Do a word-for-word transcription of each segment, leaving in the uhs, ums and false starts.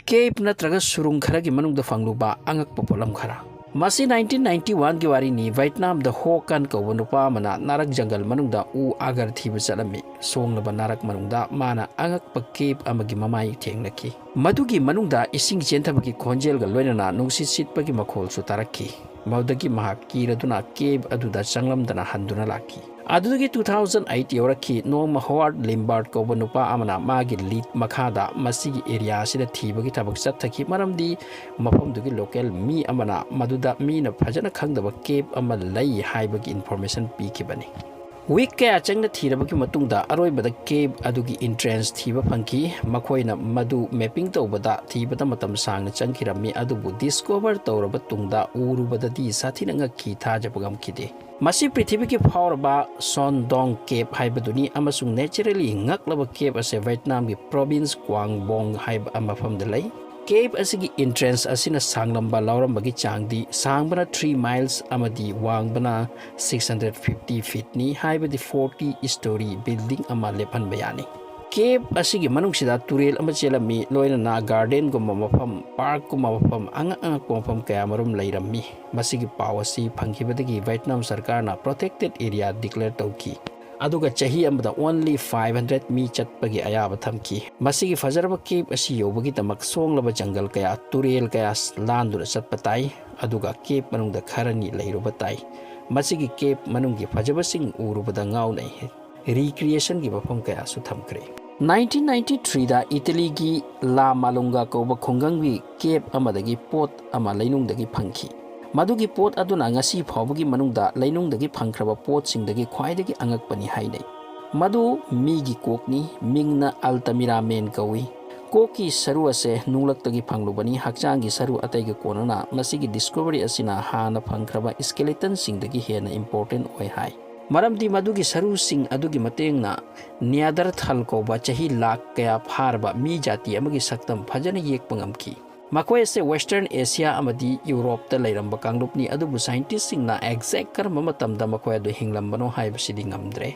ꯀꯦꯞ ꯅꯠꯇ꯭ꯔꯒ ꯁꯨꯔꯨꯡ ꯈꯔꯒꯤ ꯃꯅꯨꯡꯗ ꯐꯪꯂꯨꯕ ꯑꯉꯛꯄ ꯄꯣꯠꯂꯝ ꯈꯔ꯫ ꯃꯁꯤ ꯅꯥꯏꯟꯇꯤꯟ ꯅꯥꯏꯟꯇꯤ ꯋꯥꯟꯒꯤ ꯋꯥꯔꯤꯅꯤ꯫ ꯚꯥꯏꯠꯅꯥꯝꯗ ꯍꯣ ꯀꯥꯟ ꯀꯧꯕ ꯅꯨꯄꯥ ꯑꯃꯅ ꯅꯥꯔꯛ ꯖꯪꯒꯜ ꯃꯅꯨꯡꯗ ꯎ ꯑꯒꯔ ꯊꯤꯕ ꯆꯠꯂꯝꯃꯤ꯫ ꯁꯣꯡꯂꯕ ꯅꯥꯔꯛ ꯃꯅꯨꯡꯗ ꯃꯥꯅ ꯑꯉꯛꯄ ꯀꯦꯞ ꯑꯃꯒꯤ ꯃꯃꯥꯏ ꯊꯦꯡꯅꯈꯤ꯫ ꯃꯗꯨꯒꯤ ꯃꯅꯨꯡꯗ ꯏꯁꯤꯡ ꯆꯦꯟꯊꯕꯒꯤ ꯈꯣꯟꯖꯦꯜꯒ ꯂꯣꯏꯅꯅ ꯅꯨꯡꯁꯤꯠ ꯁꯤꯠꯄꯒꯤ ꯃꯈꯣꯜꯁꯨ ꯇꯥꯔꯛꯈꯤ꯫ ꯃꯗꯨꯗꯒꯤ ꯃꯍꯥꯛ ꯀꯤꯔꯗꯨꯅ ꯀꯦꯞ ꯑꯗꯨꯗ ꯆꯪꯂꯝꯗꯅ ꯍꯟꯗꯨꯅ ꯂꯥꯛꯈꯤ꯫ ꯑꯗꯨꯗꯒꯤ ꯇꯨ ꯊꯥꯎꯖꯟ ꯑꯩꯠ ꯌꯧꯔꯛꯈꯤ꯫ ꯅꯣꯡꯃ ꯍꯣꯋꯥꯔꯗ ꯂꯤꯝꯕꯥꯔꯠ ꯀꯧꯕ ꯅꯨꯄꯥ ꯑꯃꯅ ꯃꯥꯒꯤ ꯂꯤꯗ ꯃꯈꯥꯗ ꯃꯁꯤꯒꯤ ꯑꯦꯔꯤꯌꯥ ꯑꯁꯤꯗ ꯊꯤꯕꯒꯤ ꯊꯕꯛ ꯆꯠꯊꯈꯤ, ꯃꯔꯝꯗꯤ ꯃꯐꯝꯗꯨꯒꯤ ꯂꯣꯀꯦꯜ ꯃꯤ ꯑꯃꯅ ꯃꯗꯨꯗ ꯃꯤꯅ ꯐꯖꯅ ꯈꯪꯗꯕ ꯀꯦꯞ ꯑꯃ ꯂꯩ ꯍꯥꯏꯕꯒꯤ ꯏꯟꯐꯣꯔꯃꯦꯁꯟ ꯄꯤꯈꯤꯕꯅꯤ꯫ ꯋꯤꯛ ꯀꯌꯥ ꯆꯪꯅ ꯊꯤꯔꯕꯒꯤ ꯃꯇꯨꯡꯗ ꯑꯔꯣꯏꯕꯗ ꯀꯦꯞ ꯑꯗꯨꯒꯤ ꯏꯟꯇ꯭ꯔꯦꯟꯁ ꯊꯤꯕ ꯐꯪꯈꯤ꯫ ꯃꯈꯣꯏꯅ ꯃꯗꯨ ꯃꯦꯞꯄꯤꯡ ꯇꯧꯕꯗ ꯊꯤꯕꯗ ꯃꯇꯝ ꯁꯥꯡꯅ ꯆꯪꯈꯤꯔꯝꯃꯤ, ꯑꯗꯨꯕꯨ ꯗꯤꯁꯀꯣꯚꯔ ꯇꯧꯔꯕ ꯇꯨꯡꯗ ꯎꯔꯨꯕꯗꯗꯤ ꯁꯥꯊꯤꯅ ꯉꯛꯈꯤ, ꯊꯥꯖꯕ ꯉꯝꯈꯤꯗꯦ꯫ ꯃꯁꯤ ꯄ꯭ꯔꯤꯊꯤꯕꯤꯒꯤ ꯐꯥꯎꯔꯕ ꯁꯣꯟꯗꯣꯡ ꯀꯦꯞ ꯍꯥꯏꯕꯗꯨꯅꯤ, ꯑꯃꯁꯨꯡ ꯅꯦꯆꯔꯦꯂꯤ ꯉꯛꯂꯕ ꯀꯦꯞ ꯑꯁꯦ ꯚꯦꯠꯅꯥꯝꯒꯤ ꯄ꯭ꯔꯣꯚꯤꯟꯁ ꯀ꯭ꯋꯥꯡꯕꯣꯡ ꯍꯥꯏꯕ ꯃꯐꯝꯗ ꯂꯩ꯫ ꯀꯦꯞ ꯑꯁꯤꯒꯤ ꯏꯟꯇ꯭ꯔꯦꯟꯁ ꯑꯁꯤꯅ ꯁꯥꯡꯂꯝꯕ ꯂꯥꯎꯔꯝꯕꯒꯤ ꯆꯥꯡꯗꯤ ꯁꯥꯡꯕꯅ ꯊ꯭ꯔꯤ ꯃꯥꯏꯜꯁ ꯑꯃꯗꯤ ꯋꯥꯡꯕꯅ ꯁꯤꯛꯁ ꯍꯟꯗ꯭ꯔꯦꯠ ꯐꯤꯐꯇꯤ ꯐꯤꯠꯅꯤ, ꯍꯥꯏꯕꯗꯤ ꯐꯣꯔꯇꯤ ꯁ꯭ꯇꯣꯔꯤ ꯕꯤꯜꯗꯤꯡ ꯑꯃ ꯂꯦꯞꯍꯟꯕ ꯌꯥꯅꯤ꯫ ꯀꯦꯞ ꯑꯁꯤꯒꯤ ꯃꯅꯨꯡꯁꯤꯗ ꯇꯨꯔꯦꯜ ꯑꯃ ꯆꯦꯜꯂꯝꯃꯤ, ꯂꯣꯏꯅꯅ ꯒꯥꯔꯗꯦꯟꯒꯨꯝꯕ ꯃꯐꯝ, ꯄꯥꯔꯛꯀꯨꯝꯕ ꯃꯐꯝ, ꯑꯉꯛ ꯑꯉꯛꯄ ꯃꯐꯝ ꯀꯌꯥꯃꯔꯨꯝ ꯂꯩꯔꯝꯃꯤ꯫ ꯃꯁꯤꯒꯤ ꯄꯥꯎ ꯑꯁꯤ ꯐꯪꯈꯤꯕꯗꯒꯤ ꯚꯦꯠꯅꯥꯝ ꯁꯔꯀꯥꯔꯅ ꯄ꯭ꯔꯣꯇꯦꯛꯇꯦꯗ ꯑꯦꯔꯤꯌꯥ ꯗꯤꯀ꯭ꯂꯦꯌꯔ ꯇꯧꯈꯤ, ꯑꯗꯨꯒ ꯆꯍꯤ ꯑꯃꯗ ꯑꯣꯟꯂꯤ ꯐꯥꯏꯚ ꯍꯟꯗ꯭ꯔꯦꯠ ꯃꯤ ꯆꯠꯄꯒꯤ ꯑꯌꯥꯕ ꯊꯝꯈꯤ꯫ ꯃꯁꯤꯒꯤ ꯐꯖꯔꯕ ꯀꯦꯞ ꯑꯁꯤ ꯌꯧꯕꯒꯤꯗꯃꯛ ꯁꯣꯡꯂꯕ ꯖꯪꯒꯜ ꯀꯌꯥ, ꯇꯨꯔꯦꯜ ꯀꯌꯥ ꯂꯥꯟꯗꯨꯅ ꯆꯠꯄ ꯇꯥꯏ, ꯑꯗꯨꯒ ꯀꯦꯞ ꯃꯅꯨꯡꯗ ꯈꯔꯅꯤ ꯂꯩꯔꯨꯕ ꯇꯥꯏ꯫ ꯃꯁꯤꯒꯤ ꯀꯦꯞ ꯃꯅꯨꯡꯒꯤ ꯐꯖꯕꯁꯤꯡ ꯎꯔꯨꯕꯗ ꯉꯥꯎꯅꯩ꯫ ꯔꯤꯀ꯭ꯔꯤꯌꯦꯁꯟꯒꯤ ꯃꯐꯝ ꯀꯌꯥꯁꯨ ꯊꯝꯈ꯭ꯔꯦ꯫ ꯅꯥꯏꯟꯇꯤꯟ ꯅꯥꯏꯟꯇꯤ ꯊ꯭ꯔꯤꯗ ꯏꯇꯂꯤꯒꯤ ꯂꯥ ꯃꯥꯂꯨꯡꯒꯥ ꯀꯧꯕ ꯈꯨꯡꯒꯪꯒꯤ ꯀꯦꯞ ꯑꯃꯗꯒꯤ ꯄꯣꯠ ꯑꯃ ꯂꯩꯅꯨꯡꯗꯒꯤ ꯐꯪꯈꯤ꯫ ꯃꯗꯨꯒꯤ ꯄꯣꯠ ꯑꯗꯨꯅ ꯉꯁꯤ ꯐꯥꯎꯕꯒꯤ ꯃꯅꯨꯡꯗ ꯂꯩꯅꯨꯡꯗꯒꯤ ꯐꯪꯈ꯭ꯔꯕ ꯄꯣꯠꯁꯤꯡꯗꯒꯤ ꯈ꯭ꯋꯥꯏꯗꯒꯤ ꯑꯉꯛꯄꯅꯤ ꯍꯥꯏꯅꯩ꯫ ꯃꯗꯨ ꯃꯤꯒꯤ ꯀꯣꯛꯅꯤ, ꯃꯤꯡꯅ ꯑꯜꯇꯃꯤꯔꯥ ꯃꯦꯟ ꯀꯧꯏ꯫ ꯀꯣꯛꯀꯤ ꯁꯔꯨ ꯑꯁꯦ ꯅꯨꯡꯂꯛꯇꯒꯤ ꯐꯪꯂꯨꯕꯅꯤ, ꯍꯛꯆꯥꯡꯒꯤ ꯁꯔꯨ ꯑꯇꯩꯒ ꯀꯣꯟꯅꯅ꯫ ꯃꯁꯤꯒꯤ ꯗꯤꯁꯀꯣꯚꯔꯤ ꯑꯁꯤꯅ ꯍꯥꯟꯅ ꯐꯪꯈ꯭ꯔꯕ ꯁ꯭ꯀꯦꯂꯤꯇꯟꯁꯤꯡꯗꯒꯤ ꯍꯦꯟꯅ ꯏꯝꯄꯣꯔꯇꯦꯟ ꯑꯣꯏ ꯍꯥꯏ, ꯃꯔꯝꯗꯤ ꯃꯗꯨꯒꯤ ꯁꯔꯨꯁꯤꯡ ꯑꯗꯨꯒꯤ ꯃꯇꯦꯡꯅ ꯅꯤꯌꯥꯗꯔꯊꯜ ꯀꯧꯕ ꯆꯍꯤ ꯂꯥꯛ ꯀꯌꯥ ꯐꯥꯔꯕ ꯃꯤ ꯖꯥꯇꯤ ꯑꯃꯒꯤ ꯁꯛꯇꯝ ꯐꯖꯅ ꯌꯦꯛꯄ ꯉꯝꯈꯤ꯫ ꯃꯈꯣꯏ ꯑꯁꯦ ꯋꯦꯁꯇꯔꯟ ꯑꯦꯁꯤꯌꯥ ꯑꯃꯗꯤ ꯌꯨꯔꯣꯞꯇ ꯂꯩꯔꯝꯕ ꯀꯥꯡꯂꯨꯞꯅꯤ, ꯑꯗꯨꯕꯨ ꯁꯥꯏꯟꯇꯤꯁꯁꯤꯡꯅ ꯑꯦꯛꯖꯦꯛ ꯀꯔꯝꯕ ꯃꯇꯝꯗ ꯃꯈꯣꯏ ꯑꯗꯨ ꯍꯤꯡꯂꯝꯕꯅꯣ ꯍꯥꯏꯕꯁꯤꯗꯤ ꯉꯝꯗ꯭ꯔꯦ꯫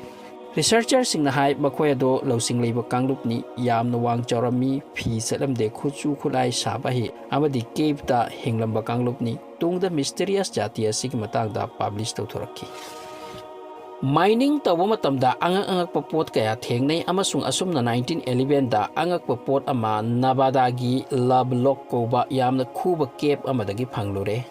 Researcherꯁꯤꯡꯅ ꯍꯥꯏ, ꯃꯈꯣꯏ ꯑꯗꯣ ꯂꯧꯁꯤꯡ ꯂꯩꯕ ꯀꯥꯡꯂꯨꯞꯅꯤ, ꯌꯥꯝꯅ ꯋꯥꯡ ꯆꯥꯎꯔꯝꯃꯤ, ꯐꯤ ꯆꯠꯂꯝꯗꯦ, ꯈꯨꯠꯁꯨ ꯈꯨꯠꯂꯥꯏ ꯁꯥꯕ ꯍꯩ ꯑꯃꯗꯤ caveꯇ ꯍꯤꯡꯂꯝꯕ ꯀꯥꯡꯂꯨꯞꯅꯤ꯫ ꯇꯨꯡꯗ mysterious ꯖꯥꯇꯤ ꯑꯁꯤꯒꯤ ꯃꯇꯥꯡꯗ publish ꯇꯧꯊꯣꯔꯛꯈꯤ꯫ Mining ꯇꯧꯕ ꯃꯇꯝꯗ ꯑꯉꯛ ꯑꯉꯛꯄ ꯄꯣꯠ ꯀꯌꯥ ꯊꯦꯡꯅꯩ, ꯑꯃꯁꯨꯡ ꯑꯁꯨꯝꯅ nineteen elevenꯗ ꯑꯉꯛꯄ ꯄꯣꯠ ꯑꯃ Nevadaꯒꯤ Lovelock ꯀꯧꯕ ꯌꯥꯝꯅ ꯈꯨꯕ cave ꯑꯃꯗꯒꯤ ꯐꯪꯂꯨꯔꯦ꯫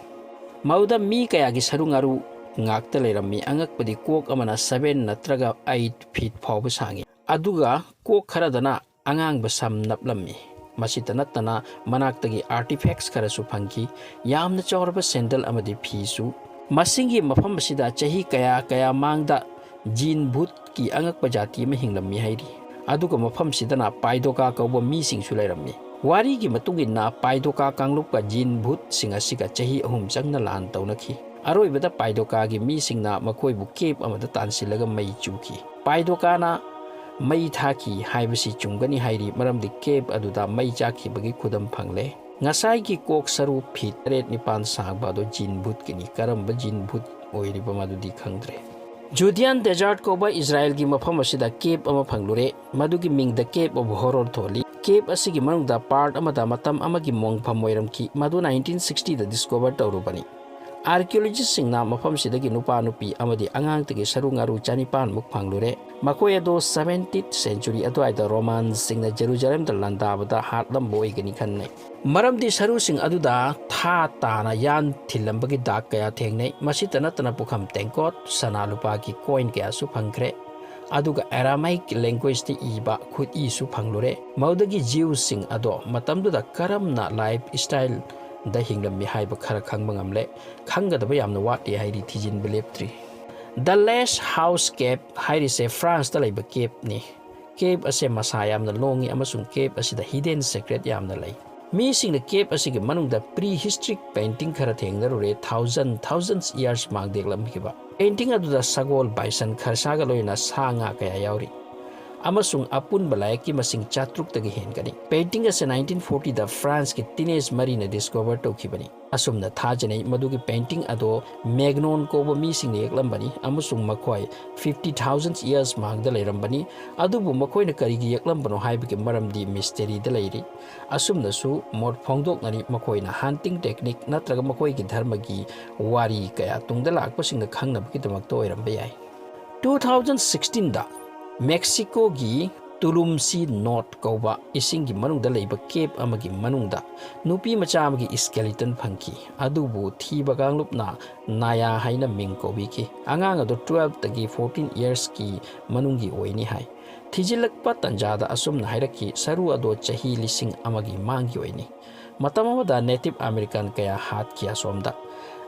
ꯃꯗꯨꯗ ꯃꯤ ꯀꯌꯥꯒꯤ ꯁꯔꯨ ꯉꯥꯔꯨ ꯉꯥꯛꯇ ꯂꯩꯔꯝꯃꯤ꯫ ꯑꯉꯛꯄꯗꯤ ꯀꯣꯛ ꯑꯃꯅ seven ꯅꯠꯇ꯭ꯔꯒ eight feet ꯐꯥꯎꯕ ꯁꯥꯡꯉꯤ, ꯑꯗꯨꯒ ꯀꯣꯛ ꯈꯔꯗꯅ ꯑꯉꯥꯡꯕ ꯁꯝ ꯅꯞꯂꯝꯃꯤ꯫ ꯃꯁꯤꯇ ꯅꯠꯇꯅ ꯃꯅꯥꯛꯇꯒꯤ artifacts ꯈꯔꯁꯨ ꯐꯪꯈꯤ, ꯌꯥꯝꯅ ꯆꯥꯎꯔꯕ sandal ꯑꯃꯗꯤ ꯐꯤꯁꯨ꯫ ꯃꯁꯤꯒꯤ ꯃꯐꯝ ꯑꯁꯤꯗ ꯆꯍꯤ ꯀꯌꯥ ꯀꯌꯥ ꯃꯥꯡꯗ ꯖꯤꯟ ꯚꯨꯠꯀꯤ ꯑꯉꯛꯄ ꯖꯥꯇꯤ ꯑꯃ ꯍꯤꯡꯂꯝꯃꯤ ꯍꯥꯏꯔꯤ꯫ ꯑꯗꯨꯒ ꯃꯐꯝꯁꯤꯗꯅ ꯄꯥꯏꯗꯣꯀꯥ ꯀꯧꯕ ꯃꯤꯁꯤꯡꯁꯨ ꯂꯩꯔꯝꯃꯤ꯫ ꯋꯥꯔꯤꯒꯤ ꯃꯇꯨꯡ ꯏꯟꯅ ꯄꯥꯏꯗꯣꯀꯥ ꯀꯥꯡꯂꯨꯞꯀ ꯖꯤꯟ ꯚꯨꯠꯁꯤꯡ ꯑꯁꯤꯒ ꯆꯍꯤ ꯑꯍꯨꯝ ꯆꯪꯅ ꯂꯥꯟ ꯇꯧꯅꯈꯤ꯫ ꯑꯔꯣꯏꯕꯗ ꯄꯥꯏꯗꯣꯀꯥꯒꯤ ꯃꯤꯁꯤꯡꯅ ꯃꯈꯣꯏꯕꯨ cave ꯑꯃꯗ ꯇꯥꯟꯁꯤꯜꯂꯒ ꯃꯩ ꯆꯨꯈꯤ꯫ ꯄꯥꯏꯗꯣꯀꯥꯅ ꯃꯩ ꯊꯥꯈꯤ ꯍꯥꯏꯕꯁꯤ ꯆꯨꯝꯒꯅꯤ ꯍꯥꯏꯔꯤ, ꯃꯔꯝꯗꯤ cave ꯑꯗꯨꯗ ꯃꯩ ꯆꯥꯛꯈꯤꯕꯒꯤ ꯈꯨꯗꯝ ꯐꯪꯂꯦ꯫ ꯉꯁꯥꯏꯒꯤ ꯀꯣꯛ ꯁꯔꯨ feet ꯇꯔꯦꯠ ꯅꯤꯄꯥꯟ ꯁꯥꯡꯕ ꯑꯗꯨ ꯖꯤꯟ ꯚꯨꯠꯀꯤꯅꯤ꯫ ꯀꯔꯝꯕ ꯖꯤꯟ ꯚꯨꯠ ꯑꯣꯏꯔꯤꯕ ꯃꯗꯨꯗꯤ ꯈꯪꯗ꯭ꯔꯦ꯫ Judean Desert ꯀꯧꯕ ꯏꯖꯔꯥꯏꯜꯒꯤ ꯃꯐꯝ ꯑꯁꯤꯗ cave ꯑꯃ ꯐꯪꯂꯨꯔꯦ꯫ ꯃꯗꯨꯒꯤ ꯃꯤꯡ The Cave of Horror ꯊꯣꯜꯂꯤ꯫ Cave ꯑꯁꯤꯒꯤ ꯃꯅꯨꯡꯗ part ꯑꯃꯗ ꯃꯇꯝ ꯑꯃꯒꯤ ꯃꯣꯡꯐꯝ ꯑꯣꯏꯔꯝꯈꯤ, ꯃꯗꯨ nineteen sixtyꯗ discover ꯇꯧꯔꯨꯕꯅꯤ꯫ Archaeologistꯁꯤꯡꯅ ꯃꯐꯝꯁꯤꯗꯒꯤ ꯅꯨꯄꯥ, ꯅꯨꯄꯤ ꯑꯃꯗꯤ ꯑꯉꯥꯡꯇꯒꯤ ꯁꯔꯨ ꯉꯥꯔꯨ ꯆꯅꯤꯄꯥꯟꯃꯨꯛ ꯐꯪꯂꯨꯔꯦ꯫ ꯃꯈꯣꯏ ꯑꯗꯨ seventeenth century ꯑꯗꯨꯋꯥꯏꯗ Romanꯁꯤꯡꯅ ꯖꯦꯔꯨꯖꯂꯦꯝꯗ ꯂꯥꯟꯗꯥꯕꯗ ꯍꯥꯠꯂꯝꯕ ꯑꯣꯏꯒꯅꯤ ꯈꯟꯅꯩ, ꯃꯔꯝꯗꯤ ꯁꯔꯨꯁꯤꯡ ꯑꯗꯨꯗ ꯊꯥ ꯇꯥꯅ ꯌꯥꯟ ꯊꯤꯜꯂꯝꯕꯒꯤ ꯗꯥꯛ ꯀꯌꯥ ꯊꯦꯡꯅꯩ꯫ ꯃꯁꯤꯇ ꯅꯠꯇꯅ ꯄꯨꯈꯝ ꯇꯦꯡꯀꯣꯠ, ꯁꯅꯥ ꯂꯨꯄꯥꯒꯤ coin ꯀꯌꯥꯁꯨ ꯐꯪꯈ꯭ꯔꯦ꯫ ꯑꯗꯨꯒ Aramaic languageꯇ ꯏꯕ ꯈꯨꯠꯏꯁꯨ ꯐꯪꯂꯨꯔꯦ꯫ ꯃꯗꯨꯗꯒꯤ Jewꯁꯤꯡ ꯑꯗꯣ ꯃꯇꯝꯗꯨꯗ ꯀꯔꯝꯅ lifestyleꯗ ꯍꯤꯡꯂꯝꯃꯤ ꯍꯥꯏꯕ ꯈꯔ ꯈꯪꯕ ꯉꯝꯂꯦ꯫ ꯈꯪꯒꯗꯕ ꯌꯥꯝꯅ ꯋꯥꯠꯂꯤ ꯍꯥꯏꯔꯤ, ꯊꯤꯖꯤꯟꯕ ꯂꯦꯞꯇ꯭ꯔꯤ꯫ The Last House Cave ꯍꯥꯏꯔꯤꯁꯦ Franceꯇ ꯂꯩꯕ caveꯅꯤ꯫ Cave ꯑꯁꯦ ꯃꯁꯥ ꯌꯥꯝꯅ ꯂꯣꯡꯉꯤ ꯑꯃꯁꯨꯡ cave ꯑꯁꯤꯗ hidden secret ꯌꯥꯝꯅ ꯂꯩ꯫ ꯃꯤꯁꯤꯡꯅ cave ꯑꯁꯤꯒꯤ ꯃꯅꯨꯡꯗ prehistoric painting ꯈꯔ ꯊꯦꯡꯅꯔꯨꯔꯦ, thousand, thousands years ꯃꯥꯡꯗꯦꯛꯂꯝꯈꯤꯕ꯫ Painting ꯑꯗꯨꯗ ꯁꯒꯣꯜ, bison, ꯈꯔꯁꯥꯒ ꯂꯣꯏꯅꯅ ꯁꯥ ꯉꯥ ꯀꯌꯥ ꯌꯥꯎꯔꯤ꯫ ꯑꯃꯁꯨꯡ ꯑꯄꯨꯟꯕ ꯂꯥꯏꯔꯤꯛꯀꯤ ꯃꯁꯤꯡ ꯆꯥꯇ꯭ꯔꯨꯛꯇꯒꯤ ꯍꯦꯟꯒꯅꯤ꯫ Painting ꯑꯁꯤ nineteen fortyꯗ Franceꯀꯤ teenage ꯃꯔꯤꯅ discover ꯇꯧꯈꯤꯕꯅꯤ꯫ ꯑꯁꯨꯝꯅ ꯊꯥꯖꯅꯩ ꯃꯗꯨꯒꯤ painting ꯑꯗꯣ Magnon ꯀꯧꯕ ꯃꯤꯁꯤꯡꯅ ꯌꯦꯛꯂꯝꯕꯅꯤ ꯑꯃꯁꯨꯡ ꯃꯈꯣꯏ fifty thousand years ꯃꯥꯡꯗ ꯂꯩꯔꯝꯕꯅꯤ꯫ ꯑꯗꯨꯕꯨ ꯃꯈꯣꯏꯅ ꯀꯔꯤꯒꯤ ꯌꯦꯛꯂꯝꯕꯅꯣ ꯍꯥꯏꯕꯒꯤ ꯃꯔꯝꯗꯤ mysteryꯗ ꯂꯩꯔꯤ꯫ ꯑꯁꯨꯝꯅꯁꯨ ꯃꯣꯠ ꯐꯣꯡꯗꯣꯛꯅꯔꯤ, ꯃꯈꯣꯏꯅ hunting technique ꯅꯠꯇ꯭ꯔꯒ ꯃꯈꯣꯏꯒꯤ ꯙꯔꯃꯒꯤ ꯋꯥꯔꯤ ꯀꯌꯥ ꯇꯨꯡꯗ ꯂꯥꯛꯄꯁꯤꯡꯅ ꯈꯪꯅꯕꯒꯤꯗꯃꯛꯇ ꯑꯣꯏꯔꯝꯕ ꯌꯥꯏ꯫ Two thousand sixteenꯗ Mexicoꯒꯤ Tulumsi Knot ꯀꯧꯕ ꯏꯁꯤꯡꯒꯤ ꯃꯅꯨꯡꯗ ꯂꯩꯕ cave ꯑꯃꯒꯤ ꯃꯅꯨꯡꯗ ꯅꯨꯄꯤ ꯃꯆꯥ ꯑꯃꯒꯤ skeleton ꯐꯪꯈꯤ꯫ ꯑꯗꯨꯕꯨ ꯊꯤꯕ ꯀꯥꯡꯂꯨꯞꯅ Naya ꯍꯥꯏꯅ ꯃꯤꯡ ꯀꯧꯕꯤꯈꯤ꯫ ꯑꯉꯥꯡ ꯑꯗꯨ twelveꯇꯒꯤ fourteen yearsꯀꯤ ꯃꯅꯨꯡꯒꯤ ꯑꯣꯏꯅꯤ ꯍꯥꯏ꯫ ꯊꯤꯖꯤꯜꯂꯛꯄ ꯇꯟꯖꯥꯗ ꯑꯁꯨꯝꯅ ꯍꯥꯏꯔꯛꯈꯤ, "ꯁꯔꯨ ꯑꯗꯣ ꯆꯍꯤ ꯂꯤꯁꯤꯡ ꯑꯃꯒꯤ ꯃꯥꯡꯒꯤ ꯑꯣꯏꯅꯤ꯫ ꯃꯇꯝ ꯑꯃꯗ native American ꯀꯌꯥ ꯍꯥꯠꯈꯤ ꯑꯁꯣꯝꯗ꯫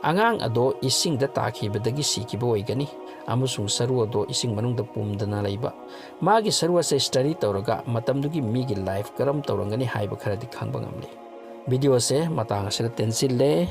ꯑꯉꯥꯡ ꯑꯗꯣ ꯏꯁꯤꯡꯗ ꯇꯥꯈꯤꯕꯗꯒꯤ ꯁꯤꯈꯤꯕ ꯑꯣꯏꯒꯅꯤ ꯑꯃꯁꯨꯡ ꯁꯔꯨ ꯑꯗꯣ ꯏꯁꯤꯡ ꯃꯅꯨꯡꯗ ꯄꯨꯝꯗꯅ ꯂꯩꯕ꯫ ꯃꯥꯒꯤ ꯁꯔꯨ ꯑꯁꯦ study ꯇꯧꯔꯒ ꯃꯇꯝꯗꯨꯒꯤ ꯃꯤꯒꯤ life ꯀꯔꯝ ꯇꯧꯔꯝꯒꯅꯤ ꯍꯥꯏꯕ ꯈꯔꯗꯤ ꯈꯪꯕ ꯉꯝꯂꯦ꯫" Videoꯁꯦ ꯃꯇꯥꯡ ꯑꯁꯤꯗ ꯇꯦꯟꯁꯤꯜꯂꯦ꯫